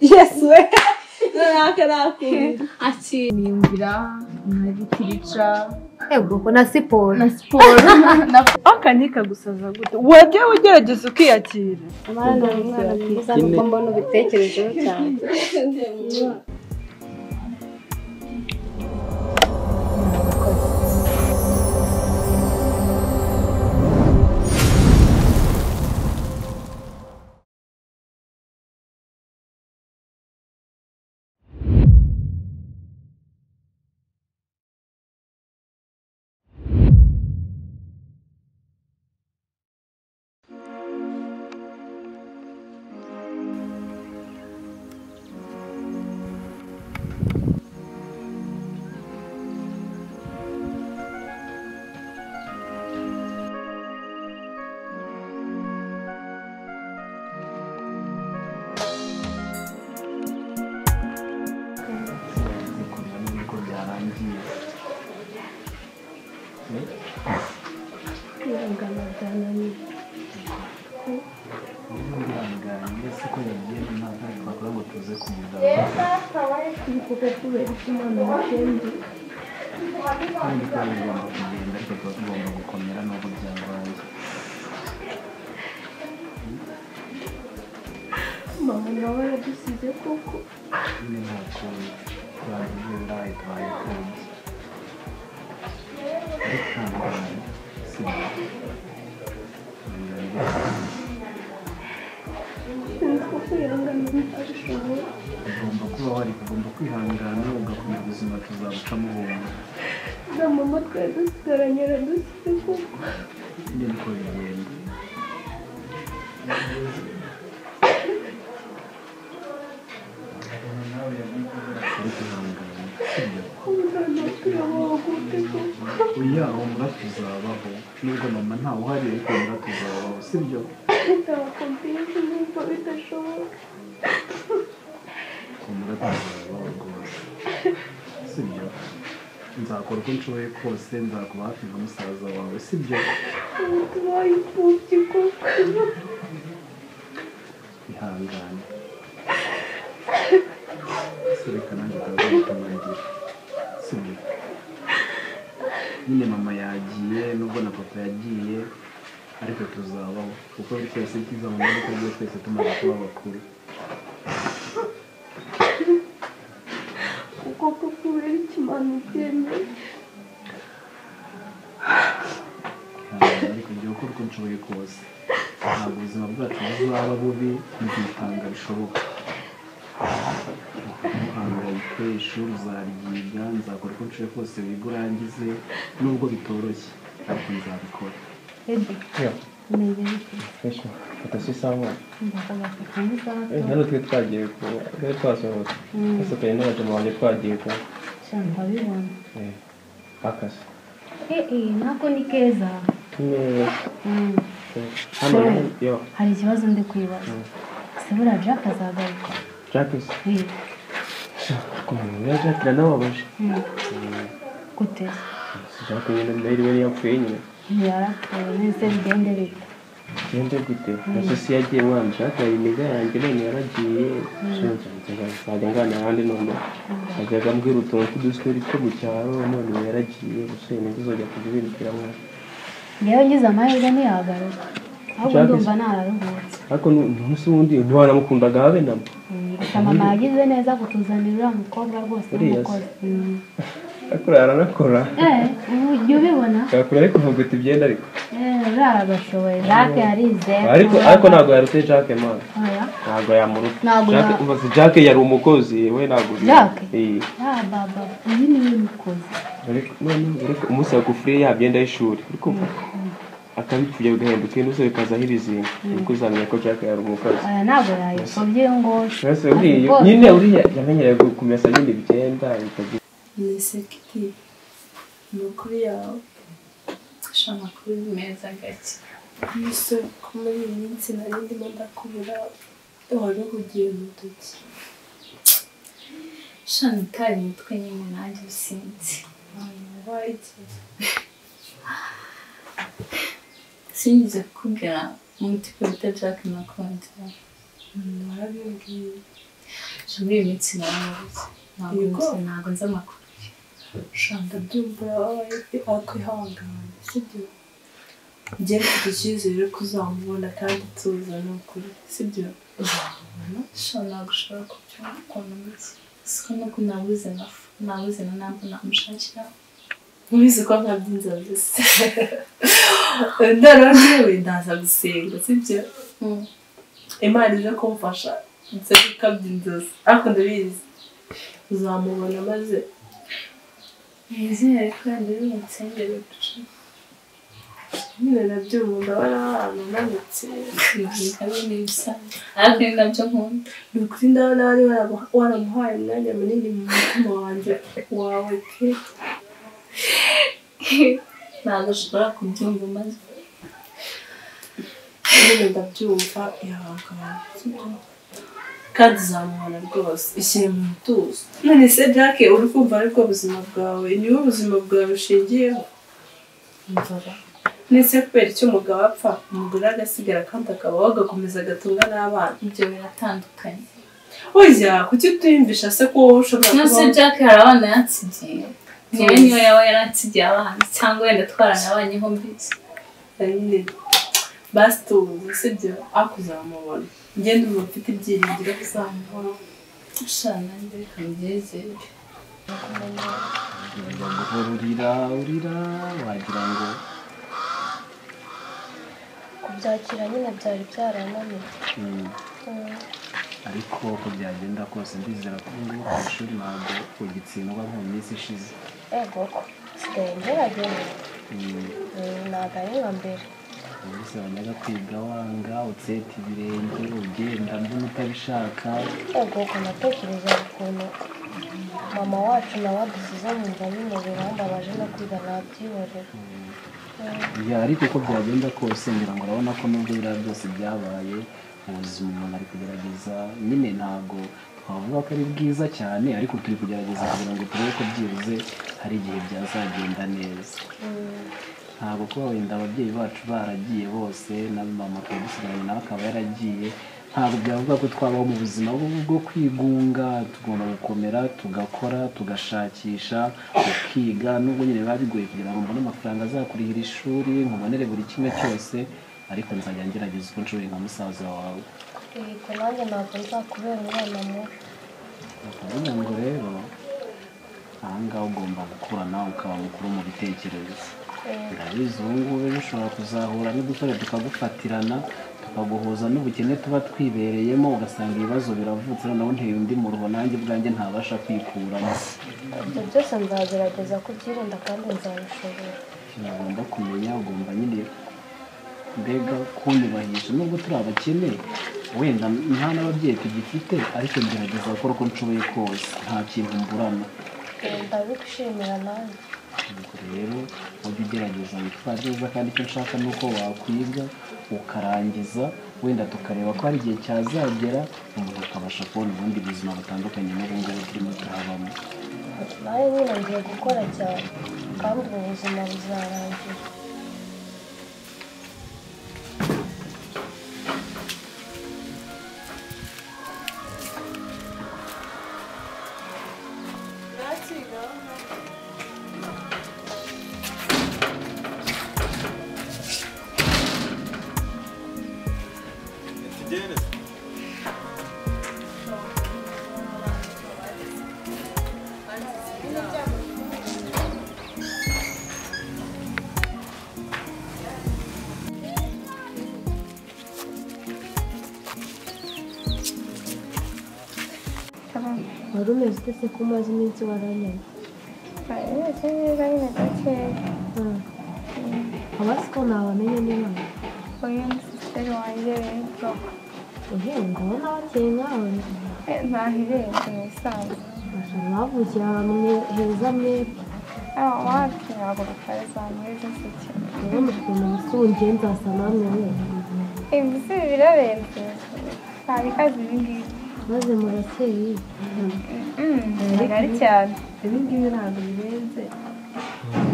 Yes we. Naka ati niyumvira nabitirica. Ego ko na siporo. Na siporo. Aka nikagusaza gute? Wajye ugerageza ukiyakira. Amara umwana mwiza nuko mbona ubitekerejeho cyane. Mama nawe yaradusize koko. Ugomba kuba wari ugomba kwihangana ugakomeza ubuzima tuzabucamo ubuntu. Na mama twari dusigaranye aradusize koko. Niko bigenda. Oya humura tuzabaho nubwo mama ntawe uhari ariko humura tuzabaho sibyo? Ntabwo mbizi numva bidashoboka. Humura tuzabaho rwose sibyo? Nzakora uko nshoboye kose nzakuba hafi nka musaza wawe sibyo? Ubu tubaye imfubyi koko. Ihangane. Reka nanjye utazagutumangira sibyo? Nyine mama yagiye nubwo na papa yagiye ariko tuzabaho kuko twese icyiza mu modoka ryo twese tumaze kuba bakuru. Kuko kubera ikimana ubyemeye. Ariko ngiye gukora uko nshoboye kose ntabwo ubuzima bwacu buzaba bubi nzitanga bishoboka. Ntuhangayike ishuri uzaryiga nzakora uko nshoboye kose wiga urangize nubwo bitoroshye ariko nzabikora. Hano twe twagiye ku twari twasohotse twasohokanye n'abajama banjye twagiye ku ndabibona. Akase. Nako ni keza. Hano yo hari ikibazo ndi kwibaza. Ese buriya Jack azagaruka? Jack se? Kumenya Jack iranababaje. Gute? Jack nyine mbere yapfuye nyine. Yarapfuye nese bigende bite? Gende gute? Ese yagiye mwana Jack yari imiga yanjye none yaragiye. Nzajya ngana ahandi none. Ajyaga ambwira utuntu tw'udustori two mu cyaro none yaragiye gusa ntizojya kujya ibintu mwana. Ngewe ngize amahirwe ntiyagaruka. Ahubwo ndumva nararuhutse. Ariko n'umunsi wundi ntiwanamukundaga habe namba. Gusa mama yagize neza kutuzanira uriya mukobwa rwose w'umukozi. Akora aranakora. Ujya ubibona? Yakora ariko uvuga uti byenda ariko. Uriya arabashoboye. Jack yarizeye. Ariko ntabwo yarutse Jack man. Ntabwo yamuruta. Jack umva Jack yari umukozi we ntabwo. Jack? Baba uyu ni we mukozi. Ariko none ariko umunsi yakufuriye yabyenda y'ishuri. Uri kumva? Akabipfuye bigahinduka inuze bikazaho ibizinga. Niko uzamenya ko Jack yari umukozi. Aya ntabwo yayipfobye ngo. Ese uriya nyine uriya yamenyereye kumesa nyine ibyenda bitagira. Nisekiti amakuru yawe. Sha amakuru meza gake. Mbese ko muri iyi minsi nari ndimo ndakubura wari uhugiye mu duki. Sha nitari imitwe nyine nanjye sinzi. Wabaye iki? Sinigeze kukubwira umutipe bita Jack nakunze. Warabimbwiye. Muri iyi minsi naramubuze. Ntabwo nzi amakuru. Ndabyumva akwihangana, sibyo? Njye mfite icyizere ko uzamubona kandi tuza ni ukuri, sibyo? Uzamubona. Ntabwo ushobora kubyumva ukuntu meze. Siko nuko nabuze na nabuze na ntabwo namushakira. Nkubizi ko nkabya inzozi se. Noneho njyewe ndaza gusenga, sibyo? Imana ije kumfasha nze gukabya inzozi. Ariko ndabizi uzamubona maze nizere ko wenda uri bunsengere guca. Nyine nabyumva ndabona ahantu unanutse. Ni ibisanzwe ariko ni nabyo nkunda. Ni ukuri ndabona wari waramuhaye umwanya munini mu mutima wanjye wawe pe. Ntabwo ushobora kubyumva maze. Nyine ndabyumva ihangane, sibyo? Kandi uzamubona rwose, ishyire mu mutuzo. None se Jack uri kumva aribwo buzima bwawe, niwe ubuzima bwawe bushingiyeho? Nese kubera icyo umugabo apfa, umugore agasigara kandi akabaho agakomeza agatunga n'abana. Ibyo biratandukanye. Oya, kuki utiyumvisha se ko wowe ushobora kubaho? None se Jack hari abana yansigiye? Niba niyo yaba yaransigiye abana cyangwa wenda twaranabanyeho mbizi. Nyine basi tuzi, sibyo? Ariko uzamubona. Njye ndumva mfite ibyiringiro ko uzamubona. Sha nanjye reka mbyizere. Guhora urira urira wagira ngo kubyakira nyine byari byarananiye. Ariko uko byagenda kose ndizera ko ubu ngubu ku ishuri ntabwo ugitsindwa nko mu minsi ishize. Ego ko sigaye ngerageza. Ntabwo ari nka mbere. Ubuse wajyaga kwiga wanga utseta ibirenge ugenda mbona utabishaka. Ego ko natekereza ukuntu mama wacu nawe adusize mu nda nyine birambabaje no kwiga nabyihorera. Ariko uko byagenda kose ngira ngo urabona ko nubwo biriya byose byabaye ubuzima umuntu ari kugerageza nyine ntabwo twavuga ko ari bwiza cyane ariko turi kugerageza kugira ngo turebe ko byibuze hari igihe byazagenda neza. Ntabwo kuba wenda ababyeyi bacu baragiye bose na mama tukaba dusigaranye nawe akaba yaragiye ntabwo byavuga ko twabaho mu buzima bwo kwigunga. Tugomba gukomera tugakora tugashakisha ukiga nubwo nyine biba bigoye kugira ngo mbone amafaranga azakurihira ishuri nkubonere buri kimwe cyose ariko nzajya ngerageza uko nshoboye nka musaza wawe. Yego nanjye ntabwo nzakubera umwana mubi. Ni ukuvuga ngo rero aha ngaha ugomba gukura nawe ukaba mukuru mu bitekerezo. Ndabizi ubu ngubu ejo ushobora kuzahura n'udusore tukagufatirana tukaguhuza n'ubukene tuba twibereyemo ugasanga ibibazo biravutse noneho nteye undi muruho nanjye ubwanjye ntabasha kwikuramo. Ibyo byose nzagerageza kubyirinda kandi nzabishobora. Ikintu ugomba kumenya ugomba nyine mbega kunyubahisha nubwo turi abakene wenda nta n'ababyeyi tugifite ariko ngerageza gukora uko nshoboye kose nta kintu mburana. Ndabigushimira nanjye. Rero ujye ugerageza witware neza kandi icyo nshaka ni uko wakwiga ukarangiza wenda tukareba ko hari igihe cyazagera umuntu akabasha kubona ubundi buzima butandukanye n'ubu ngubu turimo turabamo. Nawe nyine ngiye gukora cyane kandi ubu buzima buzarangira. Wari umeze ute se ko umaze iminsi waranyanye? Meze neza nyine gakeya. Abasi ko nabamenye ni bande? Uyu ni sisiteri wanjye rero. Uhe ndabona bakeye nkawe. Ntaho irenze ni ibisanzwe. Mwavukiye ahantu heza mwebwe. Wapi ntabwo batari heza se cyane. Urabona ukuntu musungiye nzasa namwe mwese. Mbese birarenze. Nta bikaze ibi ngibi. Maze murakeye. Ntabwo ari cyane. Ibi ngibi ntabwo birenze.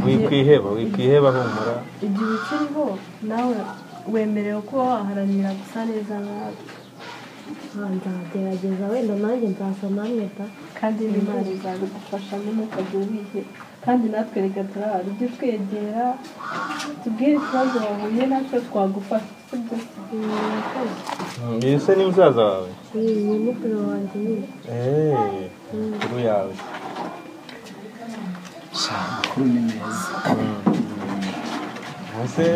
Wikwiheba humura. Igihe ukiriho nawe wemerewe kuba waharanira gusa neza nkatwe. Nzagerageza wenda nanjye nzasa namwe da. Kandi n'Imana izabigufashamo ntukajye wiheba. Kandi natwe reka turahari, ujye twegera tubwire ikibazo wahuye nacyo twagufasha, sibyo? Uyu se ni musaza wawe? Ni mukuru wanjye nyine. Mukuru yawe. Amakuru ni meza. Ese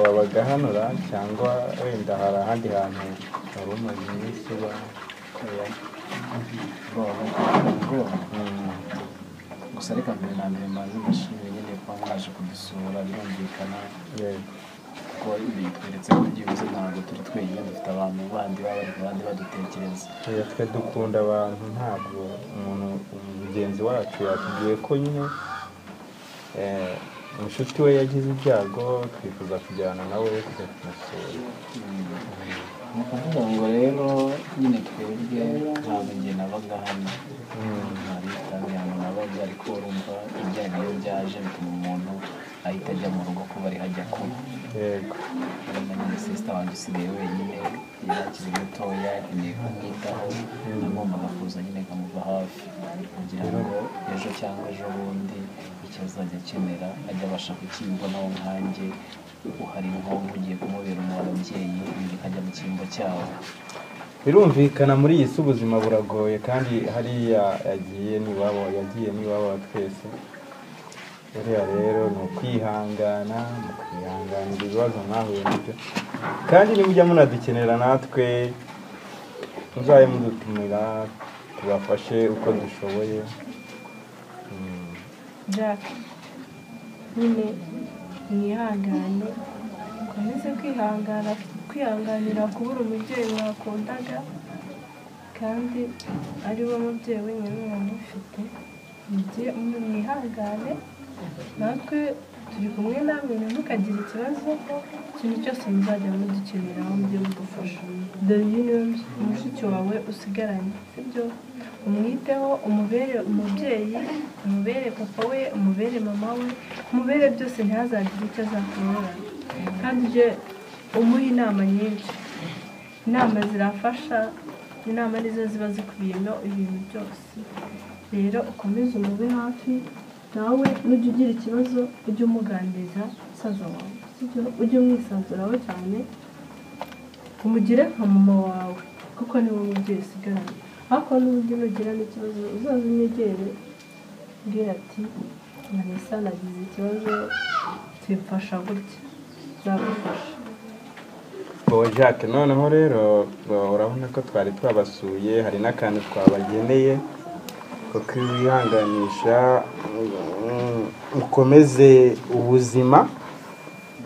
wabaga hano ra cyangwa wenda hari ahandi hantu wari umaze iminsi uba? Gusa reka mbere na mbere mbanze mbashimire nyine kuba mwaje kudusura, birumvikana kuko ibi tweretse ko byibuze ntabwo turi twenyine, dufite abantu bandi baba bari ku ruhande badutekereza. Twe dukunda abantu, ntabwo umuntu mugenzi wacu yatubwiye ko nyine inshuti we yagize ibyago, twifuza kujyana nawe kujya kumusura. Ni ukuvuga ngo rero nyine twebwe ntabwo njye nabaga hano, nta hantu nabaga, ariko urumva ibyago iyo byaje bituma umuntu ahita ajya mu rugo kuba ariho ajya kuba. Yego. Nyine sisita wanjye usigaye wenyine, yari akiri mutoya, akeneye kumwitaho, nagombaga kuza nyine nkamuba hafi kugira ngo ejo cyangwa ejo bundi icyo azajya akenera ajye abasha kukimbonaho nkanjye uhari nko ugiye kumubera umubyeyi, ajya mu cyimbo cyawo. Birumvikana muri iyi si ubuzima buragoye, kandi hariya yagiye n'iwabo, yagiye n'iwabo wa twese. Buriya rero ni ukwihangana, mukihanganira ibibazo mwahuye nabyo, kandi nimujya munadukenera natwe muzaye mudutumira tubafashe uko dushoboye. Jack, nyine mwihangane, mukomeze kwihangana, kwihanganira kubura umubyeyi mwakundaga, kandi ari we mubyeyi wenyine mufite. Mwihangane, natwe turi kumwe namwe, ntimukagire ikibazo, ikintu cyose muzajya mudukeneraho mujye mudufasha. Dore uyu niwe mushiki wawe usigaranye, sibyo? Umwiteho, umubere umubyeyi, umubere papa we, umubere mama we, umubere byose, ntihazagire icyo azakuburana. Kandi ujye umuha inama nyinshi, inama zirafasha, inama nizo ziba zikubiyemo ibintu byose. Rero ukomeze umube hafi, nawe nujya ugira ikibazo ujye umuganiriza musaza wawe, sibyo? Ujye umwisanzuraho cyane, umugire nka mama wawe kuko niwe mubyeyi usigaranye. Ariko n'ubundi nugira n'ikibazo uzaze unyegere, umbwire ati Vanessa nagize ikibazo tumfasha gutya, nzagufasha. Jacques, noneho rero urabona ko twari twabasuye, hari n'akantu twabageneye ko kwihanganisha, mukomeze ubuzima,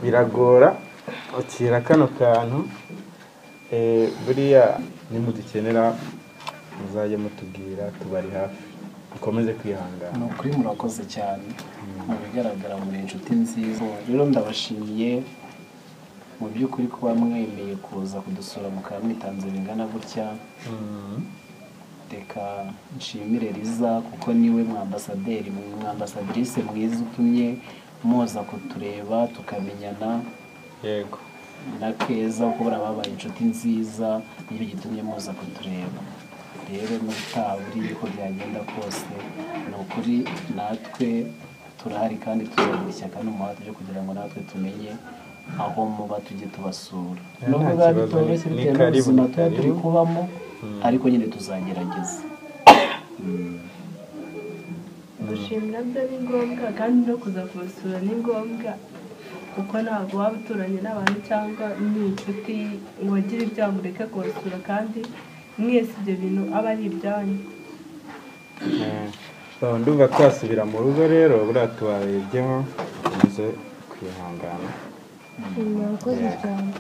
biragora, akira kano kantu. Buriya nimudukenera muzajye mutubwira, tubari hafi, mukomeze kwihangana. Ni ukuri murakoze cyane, mu bigaragara muri inshuti nziza. Rero ndabashimiye mu by'ukuri kuba mwemeye kuza kudusura mukaba mwitanze bingana gutya. Reka nshimire Liza kuko niwe mwambasaderi, mwambasadrise mwiza utumye muza kutureba tukamenyana. Yego. Na Keza kuko babaye inshuti nziza, niyo gitumye muza kutureba. Rero n'ubutaha buri uko byagenda kose, ni ukuri natwe turahari kandi tuzagira ishyaka n'umuhate byo kugira ngo natwe tumenye aho muba tujye tubasura. Nubwo biba bitoroshye bitewe n'ubuzima tuba turi kubamo, ariko nyine tuzagerageza. Gushimira byo ni ngombwa, kandi no kuza kubasura ni ngombwa, kuko ntabwo waba uturanye n'abantu cyangwa ni inshuti ngo bagire ibyago ureke kubasura, kandi mwese ibyo bintu aba ari ibyanyu. Ndumva twasubira mu rugo rero, buriya tubarebyeho, muze kwihangana. Murakoze cyane.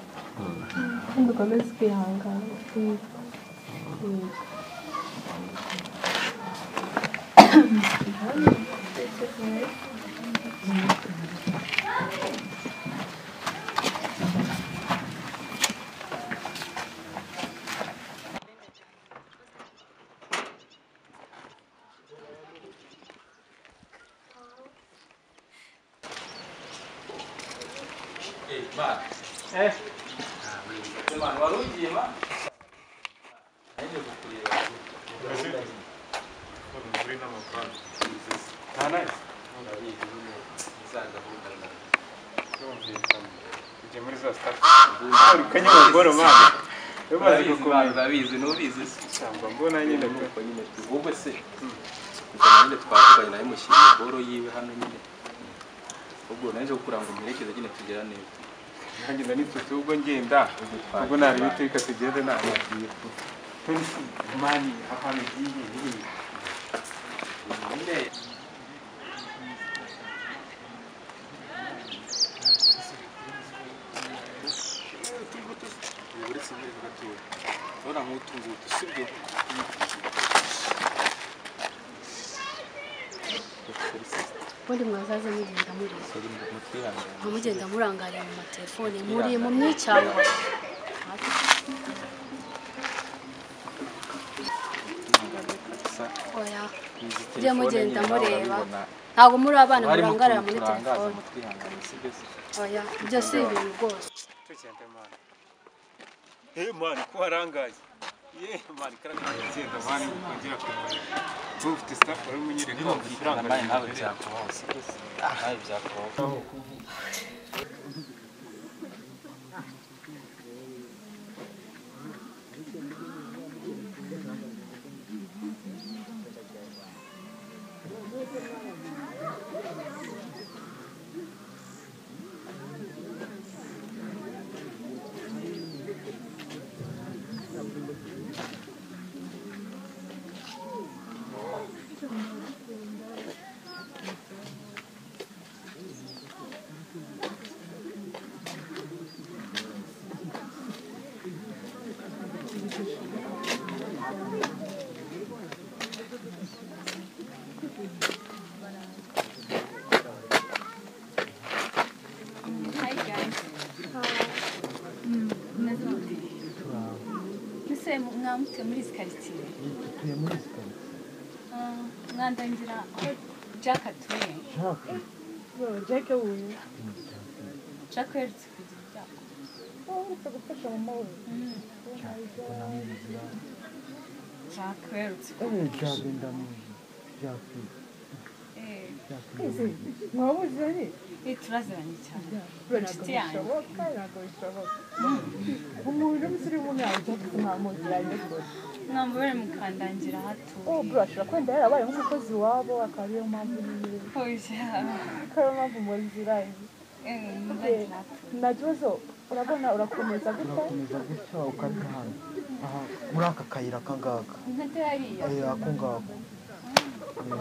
Kandi ukomeze kwihangana. Mano, wari ugiye ma? n'amafaranga. Nta nice. Urabizi nyine za gahunda zawe. Birumvikana. Tujye muri za staff. Uri kanyamagoro mwana. Umaze gukomeza. Urabizi nubizi se. Cyangwa mbona nyine ko nyine ubwo se. Nyine twavuganye nawe mushyiriye boro yiwe hano nyine. Ubwo naje gukura ngo mperekeze nyine tugera neza. Nanjye ndanitutse ubwo ngenda. Ubwo nari biteka tugende nawe. Mani ahantu giye ni. Nyine uretse muri gatoya. Urabona nk'utungutu sibyo? Ubundi mwazaza mugenda muri mugenda murangarira mu matelefone muri mu myicyangwa. Oya mujye mugenda mureba ntabwo muri abana murangarira muri telefone. Oya ibyo si ibintu rwose. Eh man ko harangaye. Ye man karagenda man kongera kumara. Ufite staff wari umunyereka amafaranga nawe byakubaho sibyo? Nawe byakubaho. Mwamutse muri izi karitsiye? Dutuye muri izi karitsiye. Mwandangira aho Jack atuye? Jack? Jack wuyu. Jack uherutse kugira ibyago. Uherutse gufasha mama we. Jack uherutse. Jack ndamuzi. Jack. Mwabuzanye? Turaziranye cyane. Inshuti yanjye. Ntabwo bishoboka. Umuntu w'umusirimu ntabwo Jack mwamuziranye rwose. Mwambure mukandangira hatuye. Oh bro, ashobora kwenda yarabaye nk'umukozi wabo akaba ariyo mpamvu nyine. Oya. Akaba ariyo mpamvu muziranye. Nta kibazo urabona urakomeza gutya? Urakomeza gutya ukata hano. Aha muri aka kayira aka ngaka. Nkate hariya. Ako ngako.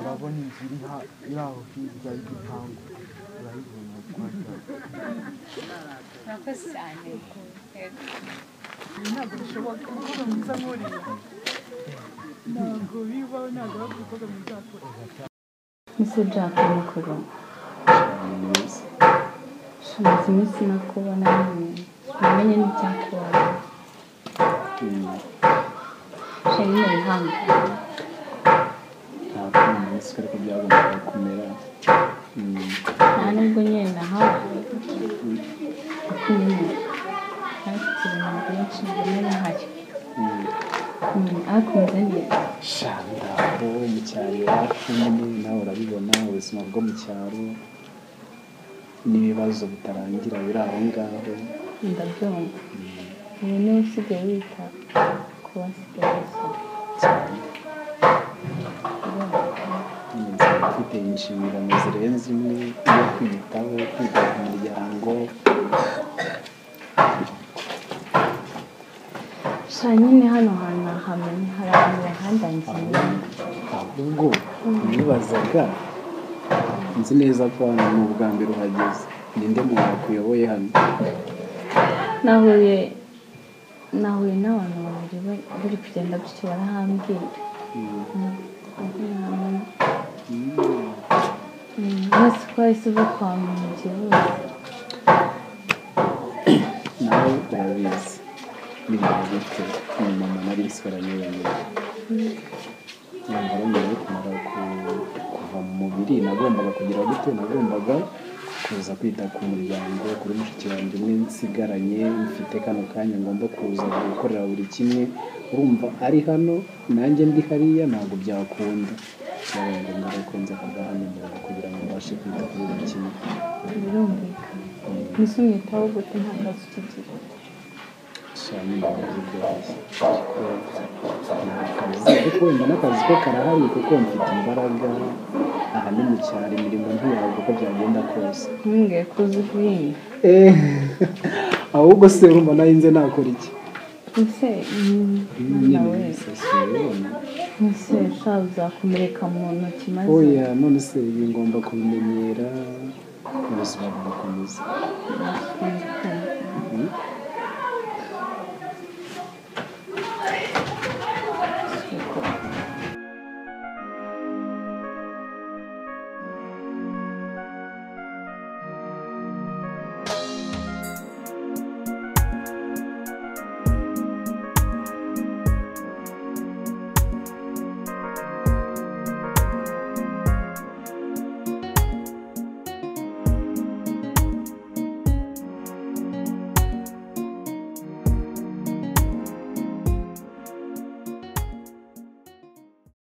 Urabona inzu iri aho hirya y'igipangu. Urayibona kwa Jack. Murakoze cyane. Ntabwo bishoboka umukobwa mwiza nk'uriya. Ntabwo bibaho ntabwo ari umukobwa mwiza wakora. Ese Jack mukuru. Maze iminsi nakubona nyine namenye n'ibyakubaye. Shema wihangane. Ntabwo umunsi ariko byagombaga kumera. Nta nubwo nyine nahawe nyine ariko ibintu byinshi mbona bihari. Ariko umeze neza. Shanda mu cyaro iwacu nyine nawe urabibona ubuzima bwo mu cyaro n'ibibazo bitarangira biri aho ngaho. Ndabyumva. Ubu niwe usigaye wita ku basigaye cyane. Mfite inshingano zirenze imwe yo kwiyitaho, kwita ku muryango. Sha nyine hano hantu nahamenye hari abantu bahandangiye. Ahubwo nibazaga nzi neza ko hano ni ubwa mbere uhageze. Ninde muntu wakuyoboye hano? Nahuye n'abantu babiri bari kugenda gutyo barahambwira. Bose ko bahise uva kwa mama byihuse. Nawe urabizi bimeze gute ni mama nari nsigaranye wenyine. Nyamara mbere yo kumara kuva mu mubiri nagombaga kugira gute? Nagombaga kuza kwita ku muryango, kuri mushiki wanjye umwe nsigaranye mfite kano kanya ngomba kuza gukorera buri kimwe. Urumva ari hano nanjye ndi hariya ntabwo byakunda. Byabaye ngombwa rero ko nza kuba hano mu rugo kugira ngo mbashe kwita kuri buri kimwe. Birumvikana. Mbese umwitaho gute nta kazi ukigira? Sha nyine biba bigoye kuko nta kazi, ariko wenda n'akazi ko karahari kuko mfite imbaraga. Aha ni mu cyaro, imirimo ntiyabura uko byagenda kose. Ntumbwire ko uzi guhinga. Eh, ahubwo se urumva nahinze nakora iki? Ese Nyine mwana we, bisasiye urabibona. ese sha uzakomereka mu ntoki maze. Oya, none se ibi ngomba kubimenyera, ubuzima bugakomeza.